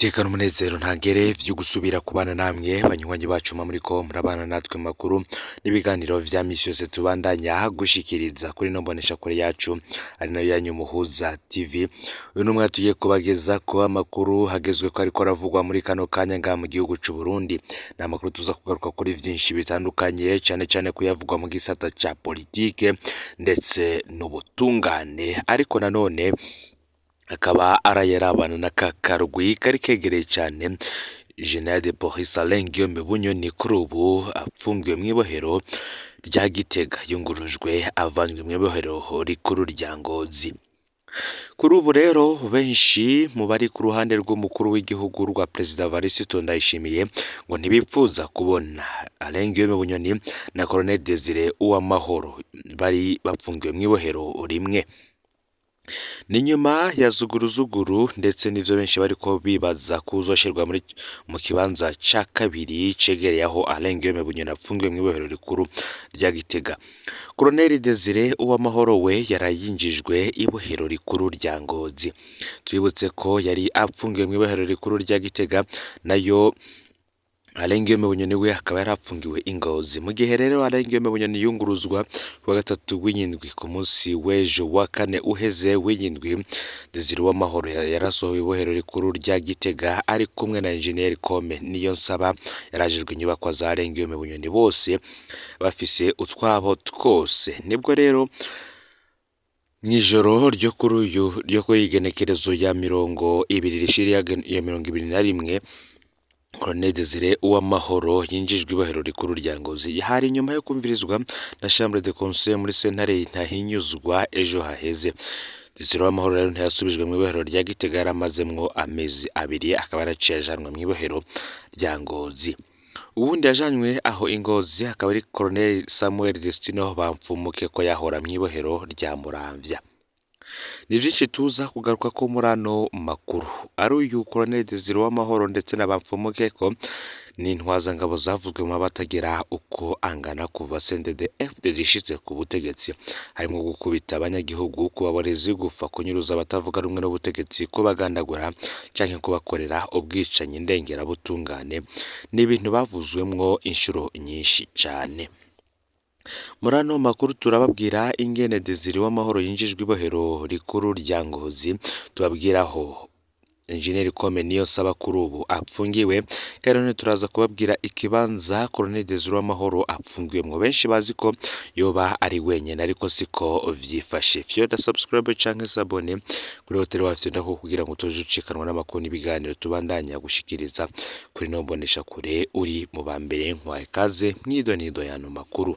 Niteka n'umunezero ntangere vyo gusubira kubana namwe banywanyi bacu muriko murabana natwe mu makuru n'ibiganiro vya misi yose tubandanya gushikiriza kuri ino mboneshakure yacu ari nayo yanyu Muhuza TV. Uyu n'umwe tugiye kubagezako amakuru hagezweko ariko aravugwa muri kano kanya ngaha mu gihugu c'u Burundi. Ni amakuru tuza kugaruka kuri vyinshi bitandukanye cane cane kuyavugwa mu gisata ca politike ndetse n'ubutungane, ariko nanone akaba arayarabana na ka karwi kari kegereye cane General de Police Alain Guillaume Bunyoni, kuri ubu apfungiwe mw'ibohero rya Gitega, yungurujwe avanywe mw'ibohero rikuru rya Ngozi. Kuri ubu rero benshi mu bari ku ruhande rw'umukuru w'igihugu rwa Perezida Evariste Ndayishimiye ngo ntibipfuza kubona Alain Guillaume Bunyoni na Colonel Desire Uwamahoro bari bapfungiwe mw'ibohero rimwe. Ni nyuma ya zuguruzuguru ndetse n'ivyo benshi bariko bibaza kuzoshirwa muri mu kibanza ca kabiri cegereye aho Alain Guillaume Bunyoni apfungiwe mw'ibohero rikuru rya Gitega. Colonel Desire Uwamahoro we yarayinjijwe ibohero rikuru rya Ngozi. Twibutse ko yari apfungiwe mw'ibohero rikuru rya Gitega, nayo Alain Guillaume Bunyoni we akaba yarapfungiwe i Ngozi. Mu gihe rero Alain Guillaume Bunyoni yunguruzwa kuwa gatatu w'indwi, ku munsi w'ejo wa kane uheze w'indwi, Desire Uwamahoro yarasohowe ibohero rikuru rya Gitega ari kumwe na Engineer Kome Niyonsaba yarajejwe inyubakwa za Alain Guillaume Bunyoni, bose bafise utwabo twose. Nibwo rero mw'ijoro ryo kuri uyu ryo kuri igenekerezo ya 20 rishira ya 21, Colonel Desire Uwamahoro yinjijwe ibohero rikuru rya Ngozi. Hari nyuma yo kumvirizwa na Chambre de Conseil muri sentare ntahinyuzwa ejo haheze. Desire Uwamahoro rero ntiyasubijwe mw'ibohero rya Gitega yaramazemwo amezi 2, akaba yaraciye ajanwa mw'ibohero rya Ngozi. Uwundi yajanywe aho i Ngozi akaba ari Colonel Samuel Destino Bamfumuke ko yahora mw'ibohero rya Muramvya. Ni vyinshi tuza kugaruka ko muri ano makuru. Ari uyu Colonel Desire Uwamahoro ndetse na Bamfumuke ko ni intwazangabo zavuzwe mu batagira uko angana kuva CNDD FDD ishitse ku butegetsi, harimwo gukubita abanyagihugu, kubaboreza igufa, kunyuruza abatavuga rumwe n'ubutegetsi, kubagandagura canke kubakorera ubwicanyi ndengerabutungane. Ni ibintu bavuzwemwo inshuro nyinshi cane. Muri ano makuru turababwira ingene Desire Uwamahoro yinjijwe ibohero rikuru rya Ngozi, tubabwiraho Engineer Kome Niyonsaba kuri ubu apfungiwe, kandi none turaza kubabwira ikibanza Colonel Desire Uwamahoro apfungiwemwo. Benshi bazi ko yoba ari wenyene, ariko siko vyifashe. Fyonda subscribe canke s'abonner kuri Hotel Wacu ndako kugira ngo utoje ucikanwa n'amakuru n'ibiganiro tubandanya gushikiriza kuri ino mboneshakure, uri mu ba mbere. Nkwaye kaze mw'idonido y'ano makuru.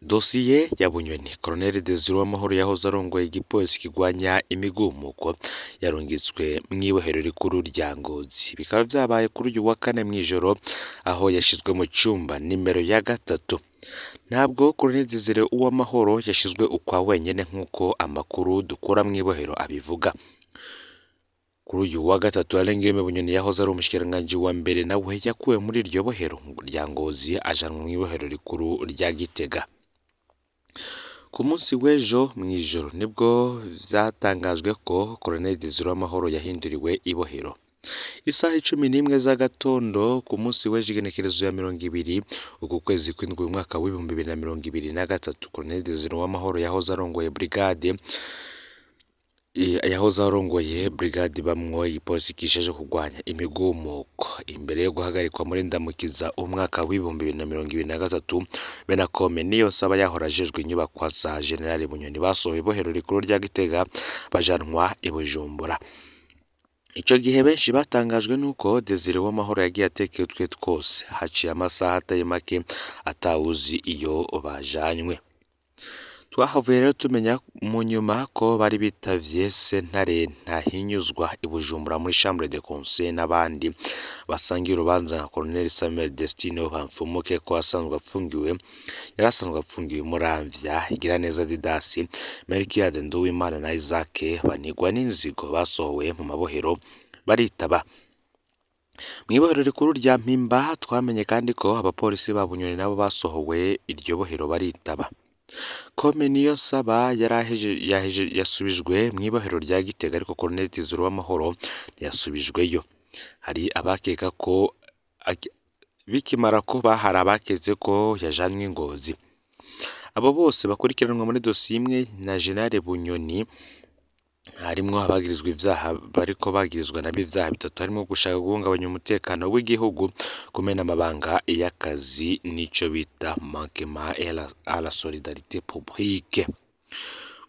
Dosiye ya Bunyoni: Colonel Desire Uwamahoro yahoze arongoye igipolisi kirwanya imigumuko yarungitswe mw'ibohero rikuru rya Ngozi. Bikaba vyabaye kuri uyu wa kane mw'ijoro, aho yashizwe mu cumba nimero ya 3. Ntabwo Colonel Desire Uwamahoro yashizwe ukwa wenyene nk'uko amakuru dukura mw'ibohero abivuga. Kuri uyu wa gatatu, Alain Guillaume Bunyoni yahoze ari umushikiranganji wa mbere nawe yakuwe muri iryo bohero rya Ngozi ajanwa mw'ibohero rikuru rya Gitega. Ku munsi w'ejo mw'ijoro nibwo vyatangajwe ko Colonel Desire Uwamahoro yahinduriwe ibohero. Isaha 11 z'agatondo ku munsi w'ejo, igenekerezo ya 20 uku kwezi kw'indwi, umwaka w'2023, Colonel Desire Uwamahoro yahoze arongoye brigade yahoze arongoye brigade bamwo igipolisi kishaje kurwanya imigumuko imbere yo guhagarikwa muri Ndamukiza umwaka w'2023, Benakome Niyonsaba yahora ajejwe inyubakwa za General Bunyoni basohowe ibohero rikuru rya Gitega bajanwa i Bujumbura. Ico gihe benshi batangajwe nuko Desire Uwamahoro yagiye atekeye utwe twose, haciye amasaha atari make atawuzi iyo bajanywe. Twahavuye rero tumenya mu nyuma ko bari bitavye sentare ntahinyuzwa i Bujumbura muri Chambre de Conseil n'abandi basangiye urubanza nka Colonel Samuel Destino Bamfumuke ko asanzwe apfungiwe yari asanzwe apfungiwe Muramvya, Igiraneza Didasi, Melchiade Nduwimana na Isaac Banigwa n'Inzigo basohowe mu mabohero baritaba. Mw'ibohero rikuru rya Mpimba twamenye kandi ko abapolisi ba Bunyoni nabo basohowe iryo bohero baritaba. Kome Niyonsaba yasubijwe mw'ibohero rya Gitega, ariko Colonel Desire Uwamahoro ntiyasubijweyo. Hari abakeka ko bikimara kuba hari abaketse ko yajanywe i Ngozi. Abo bose bakurikiranwa muri dosiye imwe na General Bunyoni, harimwo abagirizwa ivyaha bariko bagirizwa nabo ivyaha bitatu, harimwo gushaka guhungabanya umutekano w'igihugu, kumena amabanga y'akazi n'ico bita manquement à la solidarité publique.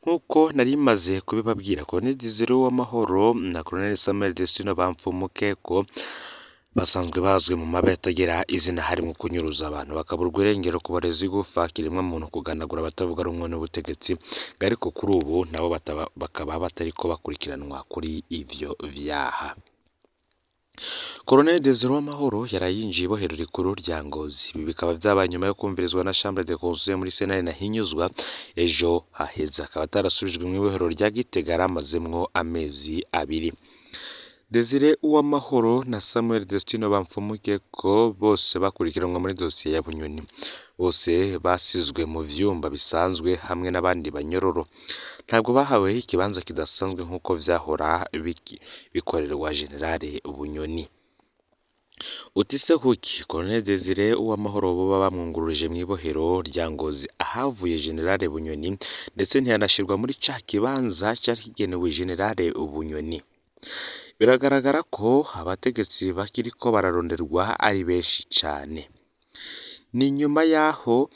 Nk'uko nari maze kubibabwira, Colonel Desire Uwamahoro na Colonel Samuel Destino Bamfumukeko basanzwe bazwi mu mabi atagira izina, harimwo kunyuruza abantu bakaburwa irengero, kubareza igufa kiremwamuntu, kuganagura abatavuga rumwe n'ubutegetsi, ariko kuri ubu nabo bakaba batariko bakurikiranwa kuri ivyo vyaha. Colonel Desire Uwamahoro yaraye yinjiye ibohero rikuru rya Ngozi. Ibi bikaba vyabaye nyuma yo kumvirizwa na Chambre de Conseil muri sentare Ntahinyuzwa ejo haheze, akaba atarasubijwe mw'ibohero rya Gitega yaramazemwo amezi abiri. Desire Uwamahoro na Samuel Destino Bamfumukeko bose bakurikiranwa muri dosiye ya Bunyoni. Bose basizwe mu vyumba bisanzwe hamwe n'abandi banyororo. Ntabwo bahawe ikibanza kidasanzwe nk'uko vyahora bikorerwa General Bunyoni. Uti se kuki Colonel Desire Uwamahoro boba bamwungururije mw'ibohero rya Ngozi ahavuye General Bunyoni, ndetse ntiyanashirwa muri ca kibanza cari kigenewe General Bunyoni? Biragaragara ko abategetsi bakiriko bararonderwa ari benshi cane. Ni nyuma yaho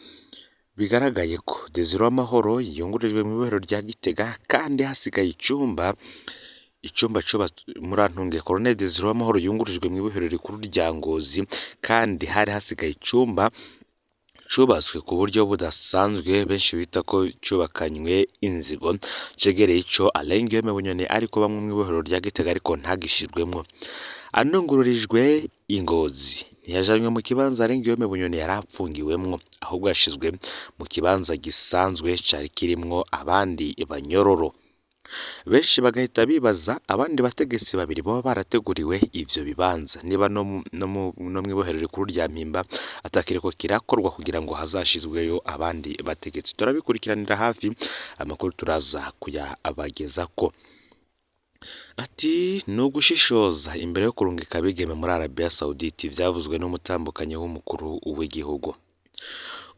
bigaragaye ko Desire Uwamahoro yungururijwe mw'ibohero rya Gitega kandi hasigaye icumba cubatswe murantunge. Colonel Desire Uwamahoro yungururijwe mw'ibohero rikuru rya Ngozi kandi hari hasigaye icumba cubatswe ku buryo budasanzwe, benshi bita ko cubakanywe inzigo, cegereye ico Alain Guillaume Bunyoni ariko bamwe mw'ibohero rya Gitega ariko ntagishirwemwo. Anungururijwe i Ngozi ntiyajanywe mu kibanza Alain Guillaume Bunyoni yari apfungiwemwo, ahubwo yashizwe mu kibanza gisanzwe cari kirimwo abandi banyororo. Benshi bagahita bibaza abandi bategetsi babiri boba barateguriwe ivyo bibanza, niba no mw'ibohero rikuru rya Mpimba atakiriko kirakorwa kugira ngo hazashizweyo abandi bategetsi. Turabikurikiranira hafi, amakuru turaza kuyabagezako. Ati ni ugushishoza imbere yo kurungika abigeme muri Arabia Saudite, vyavuzwe n'umutambukanyi w'umukuru w'igihugu.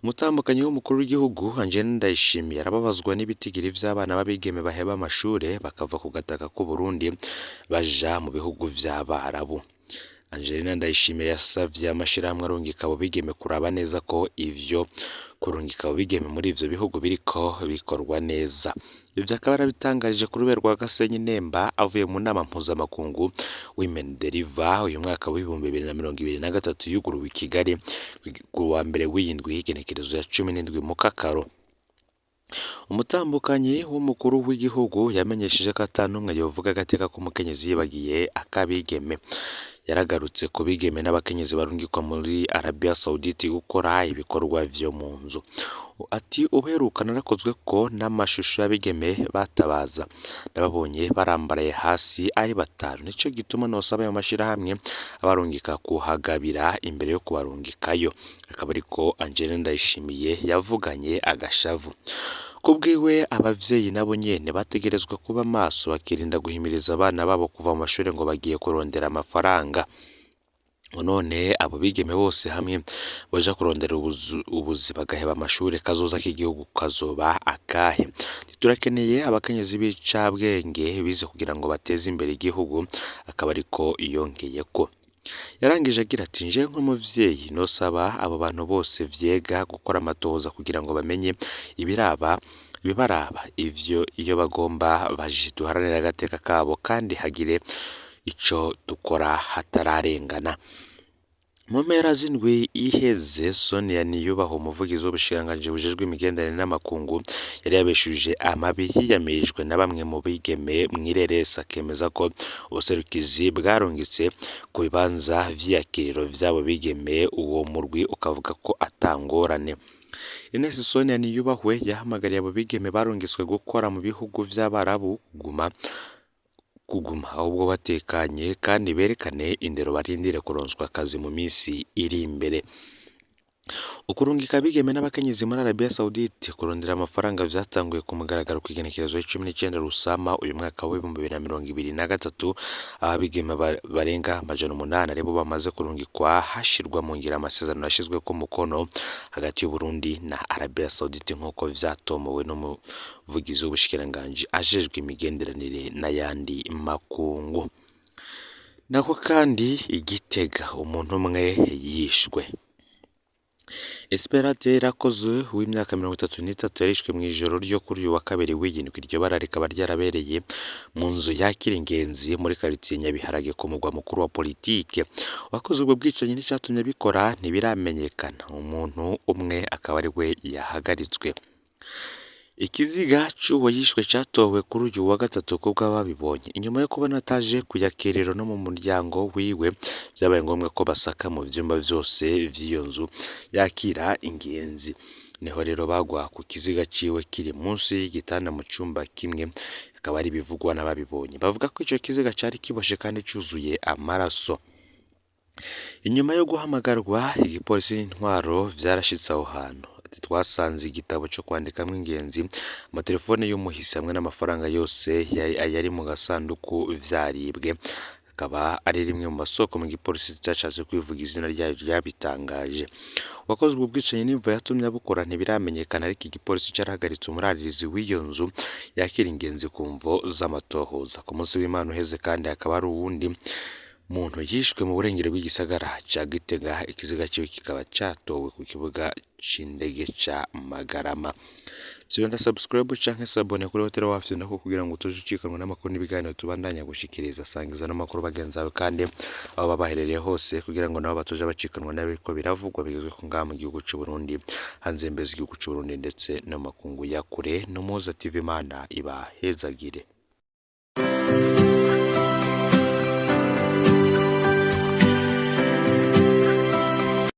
Umutambukanyi w'umukuru w'igihugu Angelina Ndayishimiye arababazwa n'ibitigiri vy'abana b'abigeme baheba amashure bakava ku gataka k'u Burundi baja mu bihugu vy'Abarabu. Angelina Ndayishimiye yasavye amashirahamwe arungika abo bigeme kuraba neza ko ivyo kurungika abo bigeme muri ivyo bihugu biriko bikorwa neza. Ivyo akaba yarabitangarije ku rubero rwa Gasenyi Nemba avuye mu nama mpuzamakungu Women Deliver uyu mwaka w'2023 yuguruwe i Kigali ku wa mbere w'iyindwi y'igenekerezo ya 17 Mukakaro. Umutambukanyi w'umukuru w'igihugu yamenyesheje ko ata n'umwe yovuga agateka k'umukenyezi yibagiye ak'abigeme. Yaragarutse ku bigeme n'abakenyezi barungikwa muri Arabia Saudite gukora ibikorwa vyo mu nzu. Ati ubuheruka narakozwe ko n'amashusho y'abigeme batabaza, nababonye barambaraye hasi ari batanu, nico gituma nosaba ayo mashirahamwe abarungika kuhagabira imbere yo kubarungikayo. Akaba ariko Angelina Ndayishimiye yavuganye agashavu. Kubwiwe abavyeyi nabo nyene bategerezwa kuba maso bakirinda guhimiriza abana babo kuva mu mashure ngo bagiye kurondera amafaranga. None abo bigeme bose hamwe baja kurondera ubuzi bagaheba amashure, kazoza k'igihugu kazoba akahe? Turakeneye abakenyezi b'icabwenge bize kugira ngo bateze imbere igihugu, akaba ariko yongeyeko. Yarangije agira ati nje nk'umuvyeyi nosaba abo bantu bose vyega gukora amatohoza kugira ngo bamenye ibiraba ibibaraba ivyo iyo bagomba baje, duharanire agateka kabo kandi hagire ico dukora hatararengana. Mu mpera z'indwi iheze Sonia Niyubaha, umuvugizi w'ubushikiranganji bujejwe imigenderanire n'amakungu, yari yabeshuje amabi yiyamirijwe na bamwe mu bigeme mw'ireresi, akemeza ko ubuserukizi bwarungitse ku bibanza vy'iyakiriro vy'abo bigeme, uwo murwi ukavuga ko ata ngorane. Ines Sonia Niyubahwe yahamagariye abo bigeme barungitswe gukora mu bihugu vy'Abarabu kuguma ahubwo batekanye kandi berekane indero barindire kuronswa akazi mu minsi iri imbere. Ukurungika abigeme n'abakenyezi muri Arabia Saudite kurondera amafaranga vyatanguye ku mugaragaro kw'igenekerezo 19 Rusama uyu mwaka w'2023, aho abigeme barenga 800 aribo bamaze kurungikwa hashirwa mu ngiro amasezerano yashizweko umukono hagati y'Uburundi na Arabia Saudite, nk'uko vyatomowe n'umuvugizi w'ubushikiranganji ajejwe imigenderanire n'ayandi makungu. Nako kandi i Gitega umuntu umwe yishwe. Esperance Irakoze w'imyaka 33 yarishwe mw'ijoro ryo kuri uyu wa kabiri w'iyindwi. Iryo bara rikaba ryarabereye mu nzu yakira ingenzi muri karitiye Nyabiharage ku mugwa mukuru wa politike. Uwakoze ubwo bwicanyi n'icatumye abikora ntibiramenyekana, umuntu umwe akaba ari we yahagaritswe. Ikiziga c'uwo yishwe catowe kuri uyu wa gatatu kubw'ababibonye. Inyuma yo kubona ataje kuyakerero no mu muryango wiwe, vyabaye ngombwa ko basaka mu vyumba vyose vy'iyo nzu yakira ingenzi. Niho rero bagwa ku kiziga ciwe kiri munsi y'igitanda mu cumba kimwe, akaba ari ibivugwa n'ababibonye. Bavuga ko ico kiziga cari kiboshe kandi cuzuye amaraso. Inyuma yo guhamagarwa, igipolisi n'intwaro vyarashitse aho hantu. Twasanze igitabo co kwandikamwo ingenzi, amatelefone y'umuhisi hamwe n'amafaranga yose yari mu gasanduku vyaribwe. Akaba ari rimwe mu masoko mu gipolisi cashatse kwivuga izina ryayo ryabitangaje. Uwakoze ubwo bwicanyi n'imvo yatumye abukora ntibiramenyekana, ariko igipolisi carahagaritse umuraririzi w'iyo nzu yakira ingenzi ku mvo z'amatohoza. Ku munsi w'Imana uheze kandi hakaba hari uwundi muntu yishwe mu burengero bw'igisagara ca Gitega, ikiziga ciwe kikaba catowe ku kibuga c'indege ca Magarama. Vyonda subscribe canke s'abonner kuri Hotel Wacu nako kugira ngo utuje ucikanwa n'amakuru n'ibiganiro tubandanya gushikiriza. Sangiza n'amakuru bagenzi bawe kandi aho baba baherereye hose kugira ngo nabo batoje bacikanwa n'ibiriko biravugwa bigezweho ngaha mu gihugu c'u Burundi, hanze y'imbibe z'igihugu c'u Burundi ndetse no mu makungu ya kure. No Muhoza TV, Imana ibahezagire.